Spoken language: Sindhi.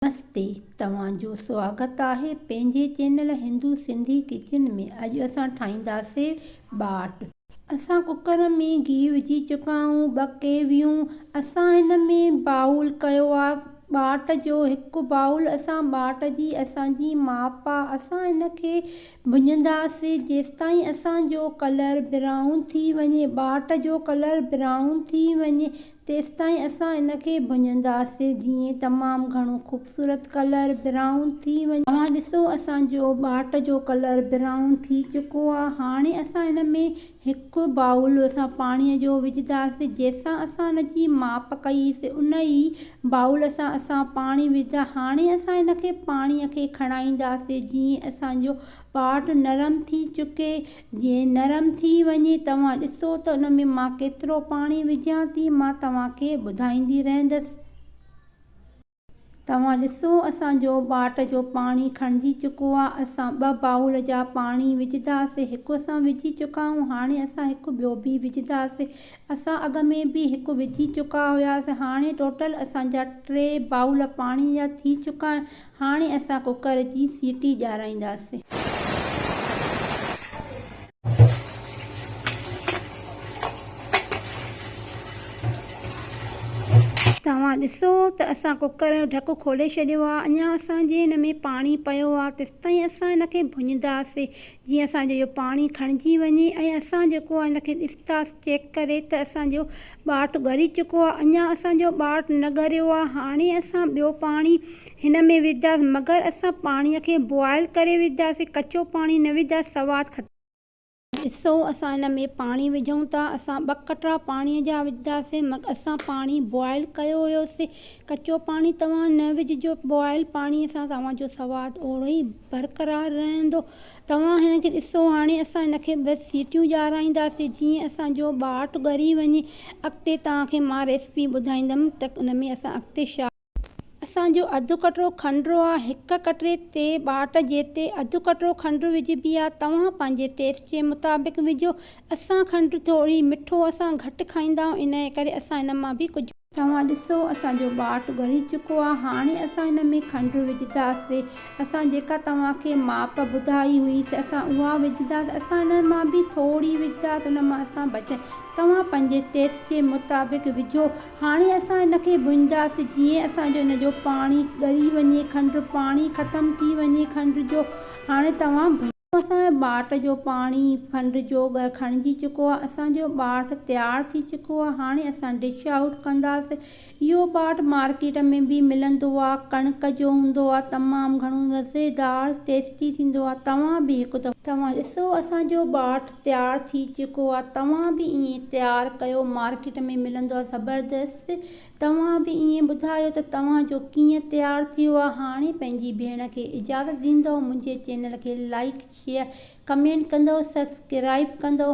نمستي توهان جو سواگت آهي پنهنجي چينل هندو سنڌي ڪچن ۾. اڄ اسان ٺاهينداسي ٻاٽ. اسان ڪوڪر ۾ گيهه وجهي چڪا آهيون، ٻه ڪيويون اسان هن ۾ بائول ڪيو آ ٻاٽ جو، هڪ بائول اسان ٻاٽ جي اسان جي ماپ آ. اسان هن کي ڀڃنداسي جيستائين اسان جو ڪلر برائون ٿي وڃي، ٻاٽ جو ڪلر برائون ٿي وڃي تيستائين اسان ان کي ڀڃنداسين جيئن تمام گهڻو خوبصورت ڪلر برائون ٿي وڃي. اوهان ڏسو اسان جو ٻاٽ جو ڪلر برائون ٿي چڪو آ. هاڻي اسان ان ۾ هڪ بائول اسان پاڻي جو وجهنداسين جنهن سان اسان ان جي ماپ ڪئي سي ان ئي بائول سان اسان پاڻي وجهندا. هاڻي اسان ان کي پاڻي کي کڻائينداسين جيئن اسان جو ٻاٽ نرم ٿي چڪي. جيئن نرم ٿي وڃي توهان ڏسو ته ان ۾ مان ڪيترو پاڻي وجهان ٿي مان توهان کي ٻڌائيندي رهندس. توهان ڏسو اسان جو ٻاٽ جو پاڻي کڻجي چڪو آ. اسان ٻه بائول جا پاڻي وجهنداسين. هڪ اسان وجهي چڪا آهيون هاڻي اسان هڪ ٻيو به وجهنداسين. اسان اڳ ۾ به هڪ وجهي چڪا هياسين. هاڻي ٽوٽل اسان جا ٽي بائول پاڻي جا ٿي چڪا آهن. هاڻي اسان ڪوڪر جي سيٽي ڄارائينداسين. توهان ڏسو ته اسان ڪوڪر جو ڍڪ کولي ڇڏيو آهي، اڃا اسان جي هن ۾ پاڻي پيو آهي، تيستائين اسان هن کي ڀڃنداسين جيئن اسان جو اهو پاڻي کڻجي وڃي ۽ اسان جيڪو آهي هن کي ڏسنداسين چيڪ ڪري ته اسان جو ٻاٽ ڳري چڪو آهي، اڃا اسان جو ٻاٽ نه ڳريو آهي، هاڻي اسان ٻيو پاڻي هن ۾ وجهنداسين، مگر اسان پاڻي کي بوائل ڪري وجهنداسين، ڪچو پاڻي نه وجهنداسين، سواد ختم. ڏسو اسان ان ۾ پاڻي وجهون ٿا. اسان ٻه ڪٽرا پاڻي جا وجهنداسين مگر اسان پاڻي بوائل ڪيو هيوسين. ڪچو پاڻي توهان نه وجهجو بوائل پاڻي سان توهان جو سواد اوڙو ئي برقرار رهندو. توهان هن کي ڏسو هاڻي اسان هن کي ٻه سيٽيون ڄارائينداسين جيئن اسان جو ٻاٽ ڳري وڃي. اڳتي توهان کي مان ريسپي ٻڌائيندم ته ان ۾ اسان اڳتي ڇا. اسان جو اڌ ڪٽرو کنڊ آ، هڪ ڪٽري تي ٻاٽ جيتي اڌ ڪٽرو کنڊ وجهبي آ، توهان پنهنجي ٽيسٽ جي مطابق وجهو، اسان کنڊ ٿوري مٺو اسان گهٽ کائيندا آهيون انهي ڪري اسان ان مان به ڪجهه. توهان ڏسو اسان جو ٻاٽ ڳري چڪو آ، هاڻي اسان ان ۾ کنڊ وجهنداسي، اسان جيڪا توهان کي ماپ ٻڌائي هئي سي اسان اها وجهنداسي، اسان انهن مان به ٿوري وجهنداسي ان مان اسان بچائي توهان پنهنجي ٽيسٽ جي مطابق وجهو. هاڻي اسان ان کي ڀڃنداسين جيئن اسان جو ان جو پاڻي ڳري وڃي کنڊ پاڻي ختم ٿي وڃي کنڊ جو هاڻي توهان ڀڃو. اسان جو ٻاٽ جو پاڻي کنڊ جو کڻجي چڪو آهي اسان جو ٻاٽ تيار ٿي چڪو آهي هاڻي اسان ڊش آئوٽ ڪنداسين اهو ٻاٽ مارڪيٽ ۾ به ملندو آهي ڪڻڪ جو هوندو آهي تمام گهڻو مزيدار ٽيسٽي ٿيندو آهي توهان به هڪ دفعو. توهان ڏسو اسان جو ٻاٽ تيار ٿي چڪو آ توهان به ائين تيار ڪيو مارڪيٽ ۾ ملندو آ زبردست توهان به ائين ٻڌايو ته توهان جو ڪيئن تيار ٿيو آ هاڻي پنهنجي ڀيڻ کي اجازت ڏيندو منهنجي چينل کي لائيڪ شيئر ڪمينٽ ڪندو سبسڪرائيب ڪندو.